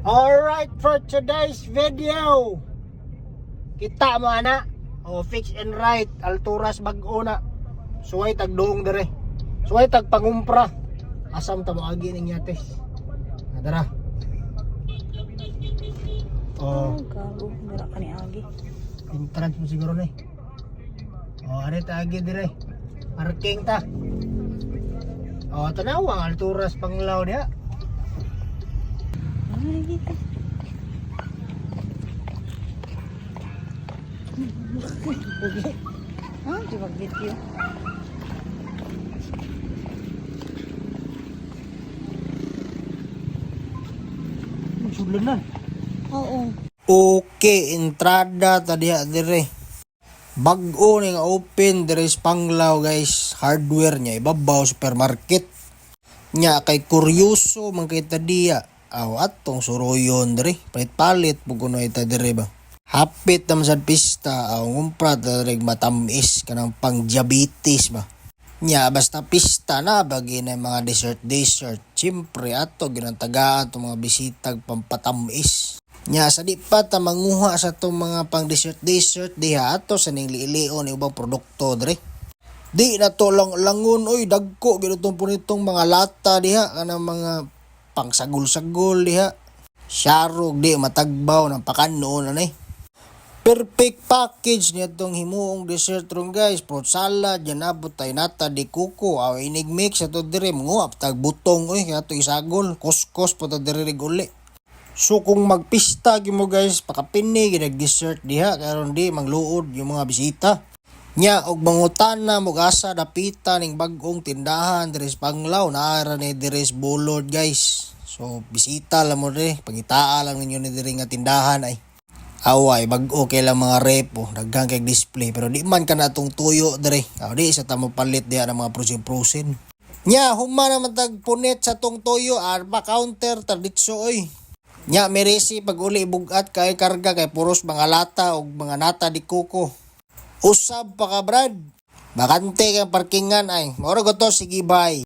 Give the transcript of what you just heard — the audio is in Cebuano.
Alright, for today's video. Kita mo ana. O fix and right, alturas bag-o na. Suway tag doong dire. Suway tag pangumpra. Asam ta mo agi ning yates. Dara. Oh, Oh, gago. Dira ka ni Agi. Entrance mo siguro ni. Oh, are ta agi dire. Parking ta. Oh, tanawa ang alturas Panglao diha. Ano dito? Ah, di ba video? Sudlanan. Oo. Okay, entrada ta diha dire. Bag-o ni nga open dire sa Panglao, guys. Hardware niya ibabaw supermarket. Nya kay kuryoso man kay ta diya. Aw atong suroyon dire. Palit-palit pug kuno ita dire ba. Hapit naman sa pista aw ngumpra ta dire matamis kanang pang diabetes ba. Nya basta pista na bagi na yung mga dessert dessert. Siyempre ato ginantagaan itong mga bisitag pampatamis. Nya sa di pa ta manguha sa itong mga pang dessert dessert diha ato sa ning liilion ubang produkto dire. Di na to lang langon oy, dagko gyud itong punitong mga lata diha kanang mga pangsagol-sagol diha. Sharog di matagbaw ng pakanoon anay. Perfect package niya itong himuong dessert ron, guys. Fruit salad, yan abot tayo nata di kuko. Aw inig mix ato dire manguap tag butong oy kaya to isagol. Kuskos po ta dire uli. So kung magpista gyud mo, guys, pakapini gyud dessert diha karon di mangluod yung mga bisita. Nya og mangutana mo asa dapita ning bag-ong tindahan diri sa Panglao, naa ra ni diri sa Bulod, guys. So bisita lang mo dire, pangitaa lang ninyo ni diri nga tindahan ay. Away, bag-o kay lang mga repo, daghan kay display pero di man ka na tong tuyo dire. Aw di sa tamo palit diha ng mga prosin-prosin. Nya human naman tag punit sa tong tuyo, arba counter tarditso oy. Nya meresi pag uli bugat kay karga kay puros mga lata og mga nata di kuko. Usab pa ka, Brad. Bakante kang parkingan ay. Moro ko to, sige bye.